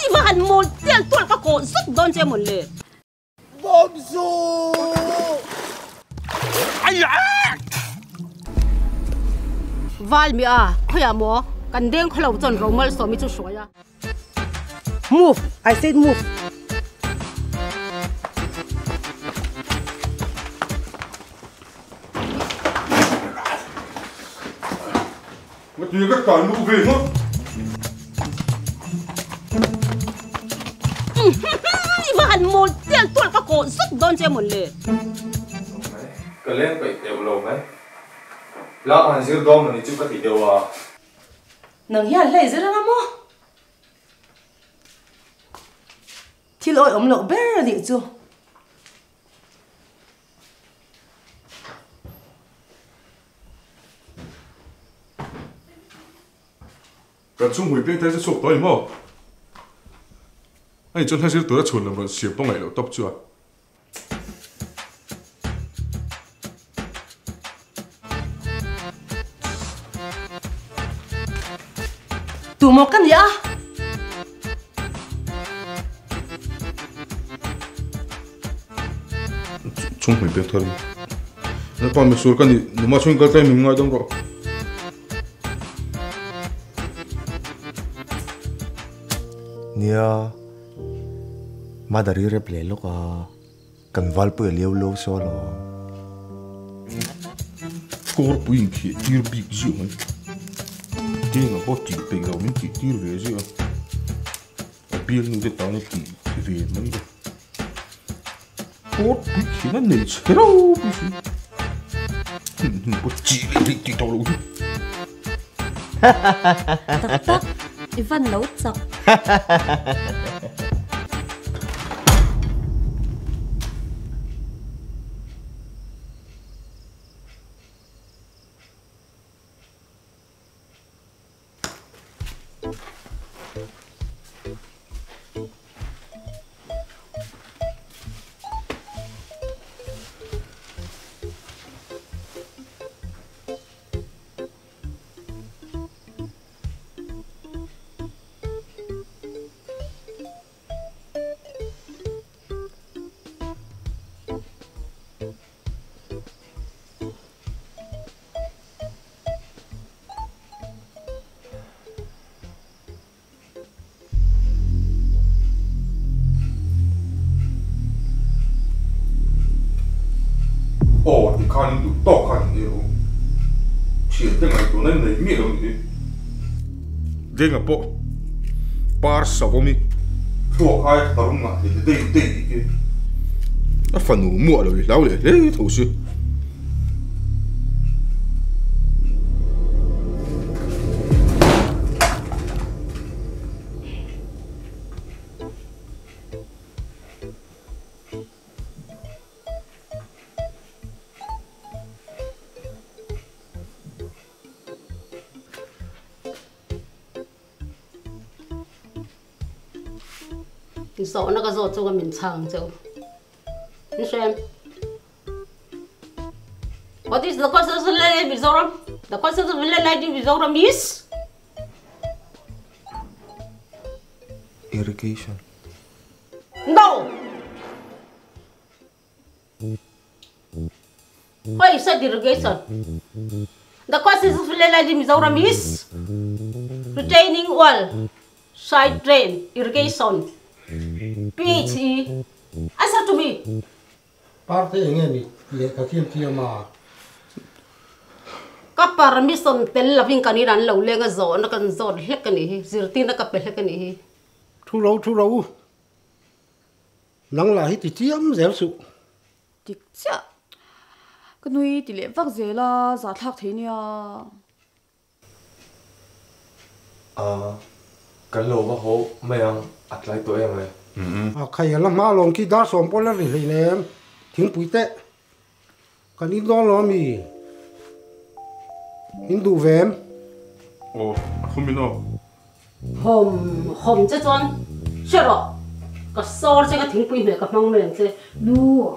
I va han mawl tial tual ka kawh zut dawn che mawn le. Bawm zu! Val mi a, khawiah maw kan deng khawlo chuan Romal sawmi chu hruai a. Move! I said move! Ngatinge ka tan luh ve ngawt? I va han mawl tial tual ka kawh zut dawn che mawn le. Ka leng peih teuh lo mai. Lak han zir dawn mawni chu ka ti deuh a. Nang hian hlei zir anga maw? Thil awih awm loh ber a nih chu. Kan chhunghui piang thar chu chhuak tawh a ni maw? Ani chuan hla zir tura chhun lam rawn siam pawh ngaih loh tawp chu a. Tu maw ka nia? Chung hmui pek thar Na pa mi sur ka ni numa chung kal tlai min ngai dam rawh. Nia Madari rep leh lawk a kan valpui a liau lo saw alawm. Kawrpui inkheh tir bik ziah mai. Denga pawh tih peih lo min tih tir ve ziah a. A bialnu te tan a tih ve mai a. Kawrpui khian a nei chhe ropui si. Hmun hmun pawh chih leh hlih tih tawh loh hi. Tak tak, i van lo chak. Aw ti khan in duh tawk khan in ei rawh u. Thian te ngaihtuahna in nei miah lo ni hi. Denga pawh par savawm i thluak ai tharum ngah thei te dei dei tih khi a fanu muah lo i hlau leh hle tho si. Zawhna ka zawh chu ka min chhang cheu. Ni hrem. What is the cause of the Mizoram? The cause of the light in Mizoram is? Irrigation. No! Why you said irrigation? The causes of land in Mizoram is retaining wall, side drain, irrigation, PHE. Answer to me. Parte enge ni lehkha khian thiam a. Ka permission tel lovin kan in an lo leng a zawhna kan zawt hlek a nih hi, zirtirna ka pe hlek a nih hi. Thu ro thu ro u. Nang lah hi ti chiam zel suh. Dik chiah. Ka nui ti leh vak zel a, zah thlak thei nia. A, kan lo va haw mai ang, a tlai tawh em ai. A khai a la hma lawm khi dar sawm pawh la ri hlei nem, thingpui teh. Kan in dawn lo ami? In duh ve em? Aw, a khum in aw. Hawm hawm che chuan hre rawh, ka sawr che ka thingpui hmeh ka hmang mai ang che. Nu,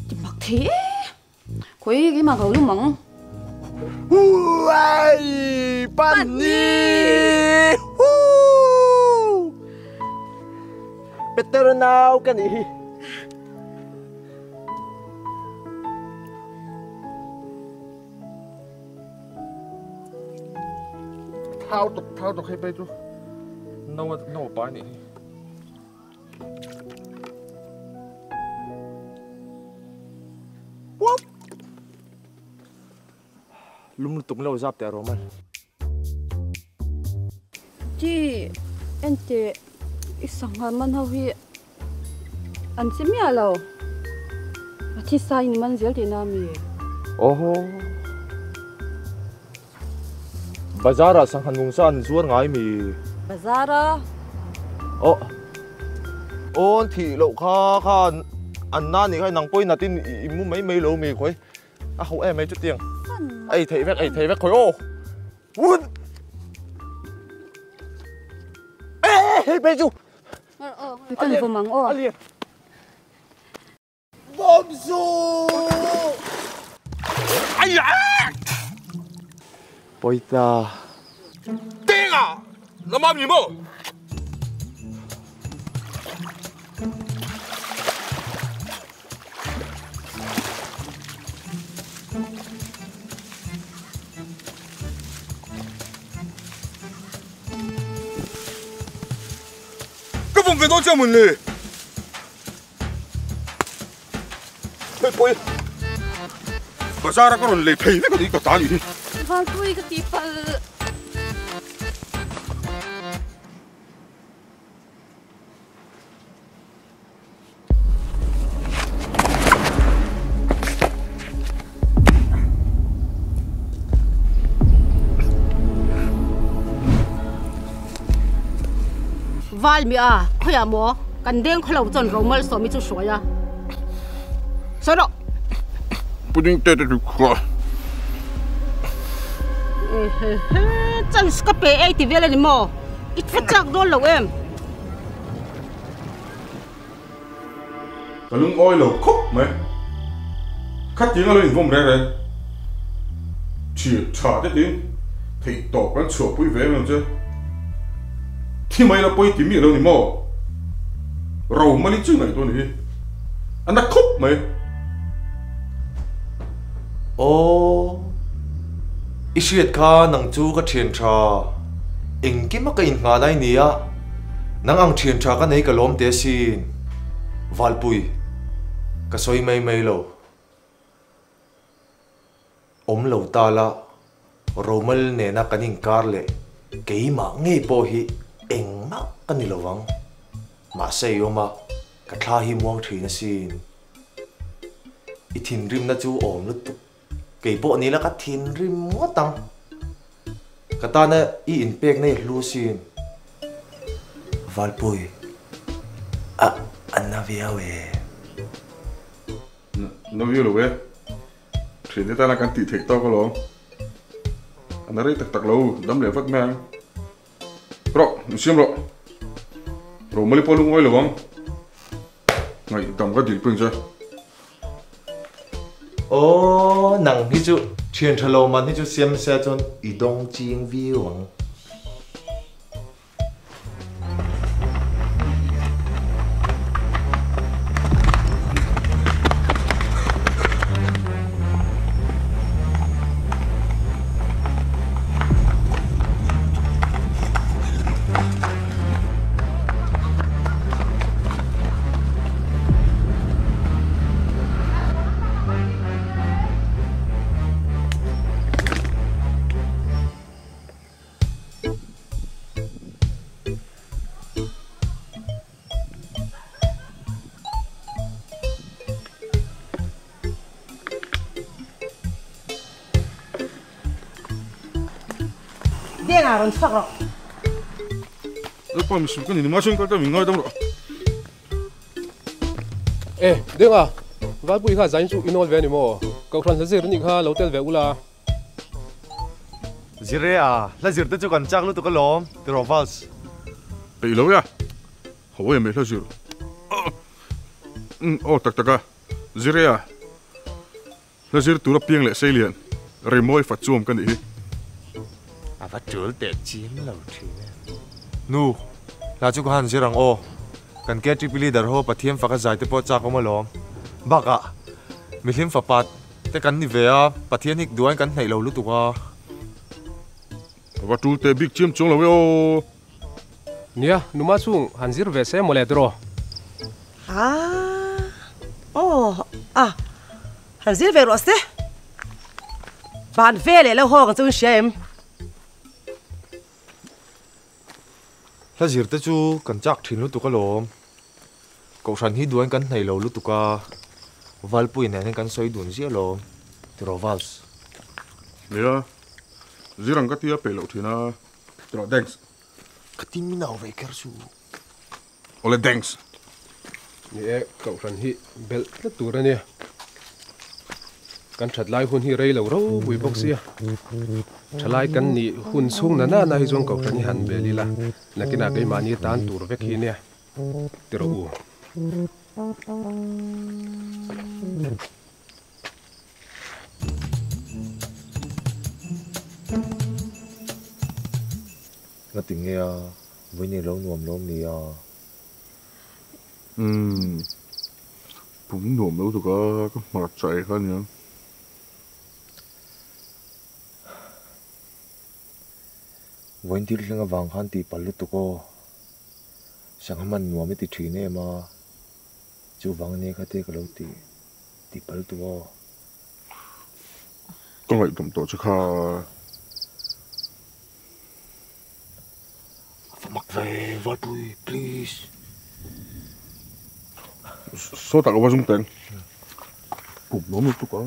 ti mak thei e. Khawi keimah ka lo lum ang. Huai! Pahnih! Peter nau ka nih hi. Thau tuk thau tuk hei phei chu no no a pai nih hi. Lum lutuk min lo zap teh a Roman. Chi enteh i sangha man ho hi an che miah lo. A thisa in man zel tihna a mi? Awhaw. Bazar ah sangha nung sa an zuar ngai mi? Bazar a? Aw. Aw an thih loh kha kha an na nih kha nang pawhin natin i mu mai mai lo mi khawi. A ho em mai chutiang. Ei theih vek ei theih vek khawi aw. Wun. Eh hei phei chu. Kan vawm ang aw. Vawm zu. Ai ah. Pawita. Tenga. Lamam ni maw. Ka vawm ve dawn chiang mawn le. Hei pawh hi bazar a ka rawn lei phei vek a ni ka ta nih hi. Valpui ka tihpalh. Val mi a, khawiah maw kan deng khaw lo chuan Romal sawmi chu hruai a. Sawi rawh. Pudding te te chu kha. Chance ka pe ei ti vel a ni maw? I thu chak dawn lo em? Ka lungawi lo khawp mai. Khatiang a lo invawm reng reng. Thir tha te tiin theih tawp kan chhuahpui ve em em che. Thi mai la pawi ti miah lo ni maw? Ro mali chu ngaihtuah ni hi. A na khawp mai. Aw, i hriat kha nang chu ka thian tha. Engkim a ka inngah lai nia, nang ang thian tha ka nei ka lawm teh asin. Valpui, ka sawi mai mai lo. Awm lo ta la, Romal nena kan inkar leh keimah ngei pawh hi engmah ka ni lovang. Mahse i awm a, ka thla hi muang thin asin. I thinrimna chu awm lutuk. Kei pawh ni la ka thinrim ngawt ang. Ka tana i inpekna i hlu sin. Valpui, a a na viau e. Na viau lo e. Thiante tana kan tih theih tawk alawm. A na rei tak tak lo, dam leh vat mai ang. Rawh, insiam rawh. Romali pawh lungawi lo ang. Ngaihdam ka dil pawh in che. Aw, nang hi chu thian tha lo man hi chu siam se chuan i dawng ching viau ang. Denga rawn chhuak rawh. Lalpa misual ka ni ni mahse kal ta min ngaidam rawh. E Denga, Valpui kha zain chu i nawl ve a ni maw? Kohhran hla zir nih kha lo tel ve ula. Zire a, hla zir te chu kan chak lutuk alawm, ti rawh Vals. Peih lo ia, ho em mai hla zir. Aw tak tak a, Zire a. Hla zir tura piang leh seilian rimawi fa chuam ka nih hi. A va tul teh chim lo thin e. Nu, hla chu ka han zir ang aw. Kan KTP leader ho Pathian faka zai te pawh chak awm alawm. Bakah mihlim fapa te kan ni ve a, Pathian hi duain kan hnaih lo lutuk a. Va tul teh bik chiam chuang lo e aw. Nia, numa chung han zir ve se mawle tiraw? Ah, aw, a, han zir ve rawh se. Ban ve leh lo haw ang chu in hria em? Hla zir te chu kan chak thin lutuk alawm. Kohhran hi duain kan hnaih lo lutuk a, Valpui nen hian kan sawi dun ziah alawm tiraw Vals? Nia, zir ang ka tia peih loh thin a, tiraw thanks. Ka tin min au ve kher chu. Awle thanks. Ni e, Kohhran hi belh tlat tur a nia. Kan that lai hun hi rei lo ropui bawk sia. Thalai kan nih hun chhung na na na hi chuan Kohhran hi han bel ila, nakinah keimahni tan tur vek hi nia ti rawh u. Ngati nge a, vawiin lo nuam lo mi a? Umm, pum nuam lo tuk a, ka hmar chai kha ania. Vawiin thil thleng avang khan tih palh lutuk aw. Sangha man nuam i ti thin em a, chuvang ania kha te ka lo ti tih palh lutuk aw. Ka ngaihdam tawh che kha. A va mak ve Valpui please. Saw tak a va zum teng. Pum nuam lutuk a.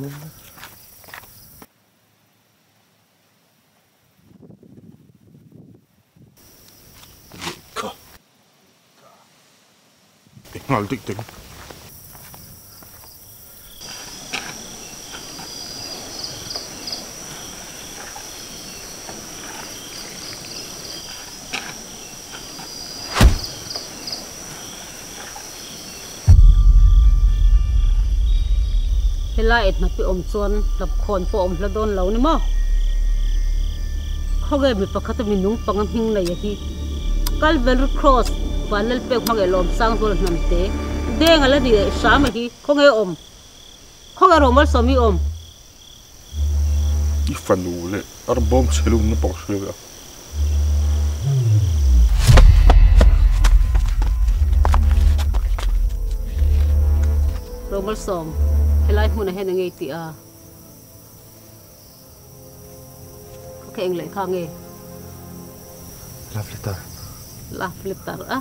Lehkha. Nghal dik teng. Helai et hnapi awm chuan hlapkhawn pawh awm hla dawn lo ni maw? Khawge mi pakhat a mi nung panga hming nei a hi Calvary Cross Vanlalpek hmangeh lawm sang zual hnam te deng a la ni leh hram a hi khawnge awm khawnge Romalsawm hi awm. I fanu leh arbawm chhe lum na pawh hria ve a. Romalsawm helai hmunah hian enge i tih a? Ka kha eng leh kha nge? Love letter. Love letter a.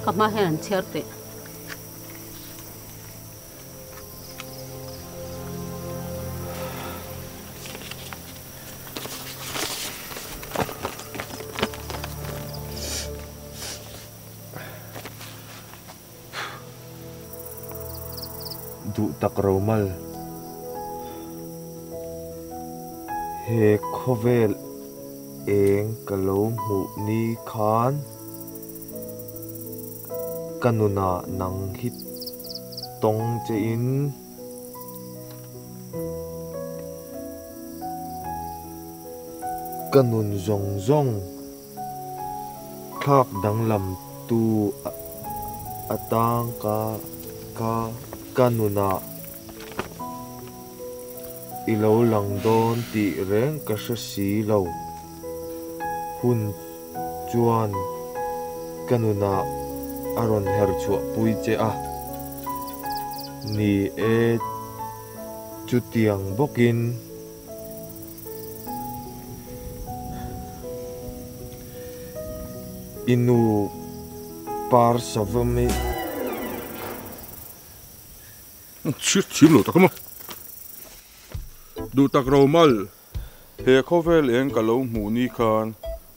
Ka hma hian an chhiar teh. Duh tak Romal, he khawvel eng ka lo hmuh ni khan ka nunah nang hi tawng che in ka nun zawng zawng Thlak danglam tu atang ka ka ka nunah i lo lang dawn tih reng ka hre si lo. Hun chuan ka nunah a rawn her chhuah pui che a, ni e chutiang bawkin. I nu par savawm i. Chhiat chhim lo tak a maw? Duh tak Romal, he khawvel eng ka lo hmuh ni khan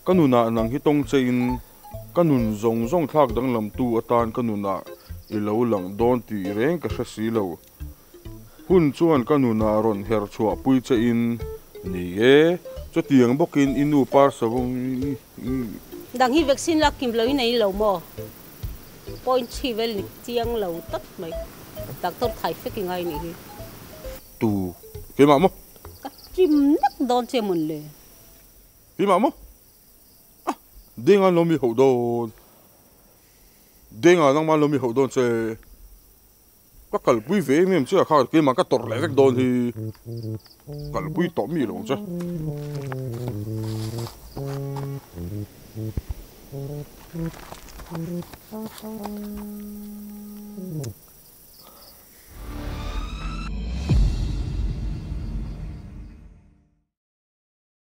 ka nunah nang hi tawng che in ka nun zawng zawng thlak danglamtu atan ka nunah i lo lang dawn tih reng ka hre si lo. Hun chuan ka nunah rawn her chhuah pui che in ni e, chutiang bawkin i nu par savawng i. Dang hi vaccine lak kim lo in ei lo maw? Point chhi vel ni chiang lo tak mai. Doctor thai fek i ngai nih hi. Tu keimah maw? Ka chim nak dawn che mawn le. Keimah maw? Ah, deng an lo mi hoh dawn. Denga nangmah lo mi hauh dawn che. Ka kalpui ve em em che a kha keimah ka tawrh leh vek dawn hi. Kalpui tawh mi lo ang che.